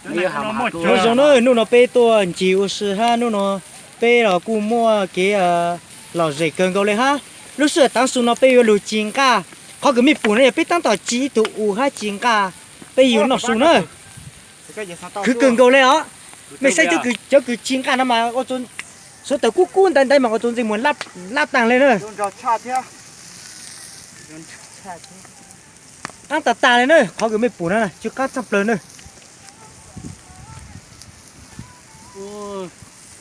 Nyob zoo na, hnub no peb tuaj ncig ua si hab, hnub no peb los kuj muaj kev lom zem kawg nkaus li hab. Lub sij hawm tav su no peb yuav lug ci nqaj, qhov kws mej pum no yog peb taab tom ci ib tug u hab ci nqaj, peb yuav noj su na. Khwv kawg nkaus li os. Mej saib cov kws ci nqaj no mas ua rua suav tawm kub kub ntaiv ntaiv mas ua rua ntsej muag lab taag le na. Qaab tag tag le na, qhov kws mej pum na, tsw qaab tshaj plawg na.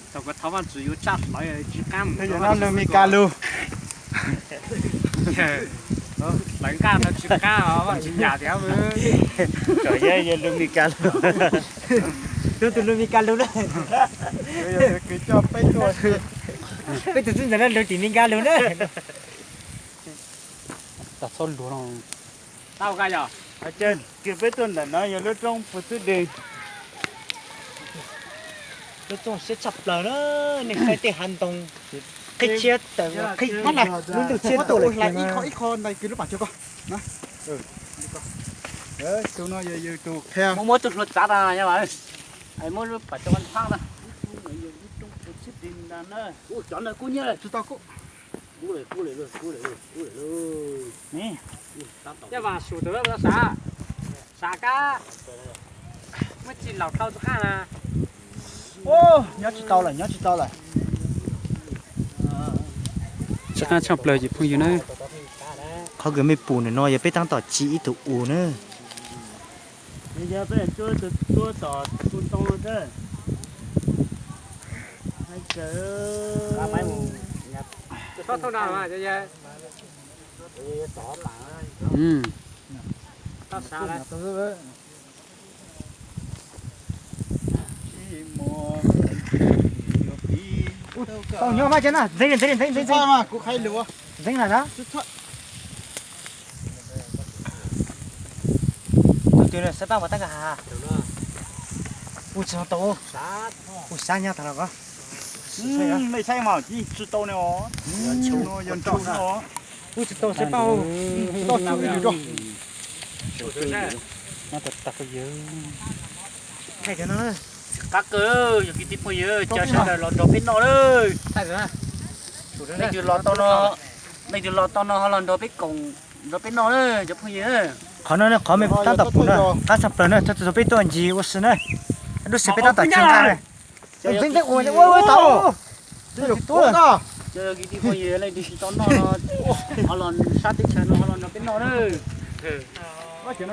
Thaum kuv thov Vaajtswv yuav tshaj hlawv tsis qaab mus. Lug Mes Kas lug. Hlawv nqaj no tsis qaab os, Vaajtswv nyam thiab. Tsom yog lug Mes Kas lug. Lug tus lug Mes Kas lug na. Peb tug tub ntawm no lug tim Mes Kas lug na. Tau, kws peb tuaj ntawm no yog lub roob Phu Xwb Deg. Lub roob siab tshaj plawg na, nej saib tej hav ntoo qhib tshiab tawm qhib, lub ntuj tshiab tuaj lawm. Ib qho ib qho ntawd kws lub pam cog ko. Tus no yog yus tus qhia. Muab muab tus hlua tsav tas yog mas, muab lub pam cog ko thaab tas. Lub roob Phu Xwb Deg ntag na. Cov ntawd kub nyiab lawm. Tsis tau kub. Kub lawm, kub lawm lauj, kub lawm lauj, kub lawm lauj. Yog mas sum tawm lawm, sav, sav kab, muab tsis laus dhau txug qaab na. Nyob tsis tau lawm, nyob tsis tau lawm. Tsis qaab tshaj plawg ces phooj ywg na. Qhov kws mej pum ntawm no yog peb taab tom ci ib tug u na. Yog peb tuaj tom u ntoo xwb. Tau nyob maj tsev na, ntxeev ntxeev ntxeev ntxeev. Kuv qhaib lus. Ntxeev na. Tus twg sab paj mas tab ka has. Ua tsis tau, ua sab nyab tag los ko. Mej saib mas tsis tau ne os. Yog nrau os. Ua tsis tau sab paj. Tsis tau tsis tau. Thaij cov no. Qab kawg, yog kwv tij phooj ywg, cov sawv daws los nrog peb noj lawm. Leej twg los tau no, leej twg los tau no ho los nrog peb koom, nrog peb noj lawm cov phooj ywg. Qhov no qhov mej tab tom pum na, qab tshaj plawg na, txhua txhua peb tuaj ncig ua si na. Lub sij peb tab tom ci nqaj na. Ntxeev ntxeev ua ua tau. Cov kwv tij phooj ywg leej twg tsis tau noj no, ho los sab teb chaws no ho los nrog peb noj lawm. Tsis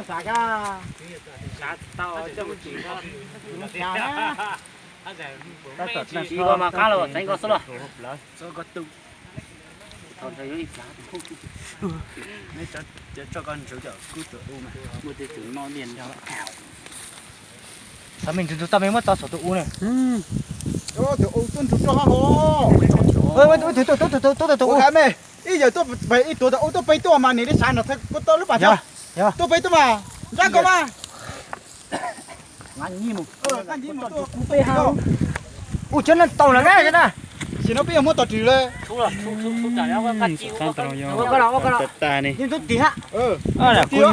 ko mas qab los txeev ko xwb los. Tso ko ntswv cov kub tus u mas muaj tej tus noj liaj nrog. Xav me ntswv ntswv tau me muab tso saum tus u na. Tus u tuaj ntswv rau hauv. Tus u, tus u, tus u. Ib yawg tuaj pem ib tuav tus u tuaj pem tuaj mas nim li sav nrog txhais ko tau lub pam cog. Tuaj pem tuaj mas nrab ko mas. Ua cov neeg tau lawm na. Sim no peb yuav muab tom ris lawm. Kub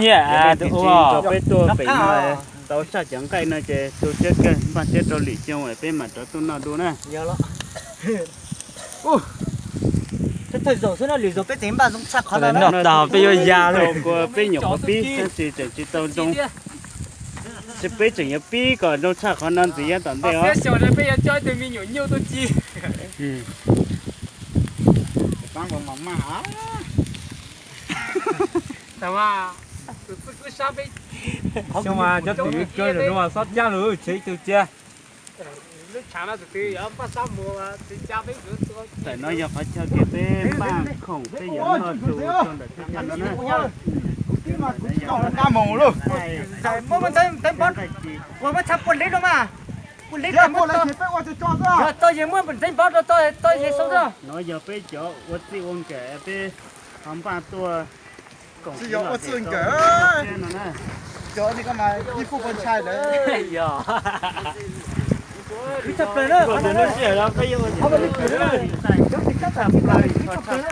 nyiam tus u. Peb tuaj pem no tau saj cov nqaij no ces tu siab kawg, npaj siab rau lim xyoo peb mam rov tuaj noj dua na. Thawj zaug xwb na, lwm zaug peb tseem npaj zoo tshaj qhov no. Noj tag peb yuav ya lawm. Peb nyuam qhuav pib tab sis tseem tsis tau zoo. Peb tseem yuav pib kom zoo tshaj qhov no ntxiv yav tom ntej os. Peb yuav coj ib tug me nyuam nyuj tuaj ci. Xyoo mas cov twm kawg no xob cab lug tshev ib tug cia. Tam no yog qhov chaw kev peb npaj khoom peb yuav noj su rau ntawm thaj chaw no na. Muab ntxeev npov, muab tshaj puag li no mas. Puag li no, yog tau yog muab ntxeev npov rau tau yog sau. No yog peb cov ua txij ua nkawm peb ho npaj tuaj. Tsis yog ua txij nkawm, cov nej ko mas ib pub poj ntshai lawm. Khwv tshaj plaws na, qhov no, qhov no,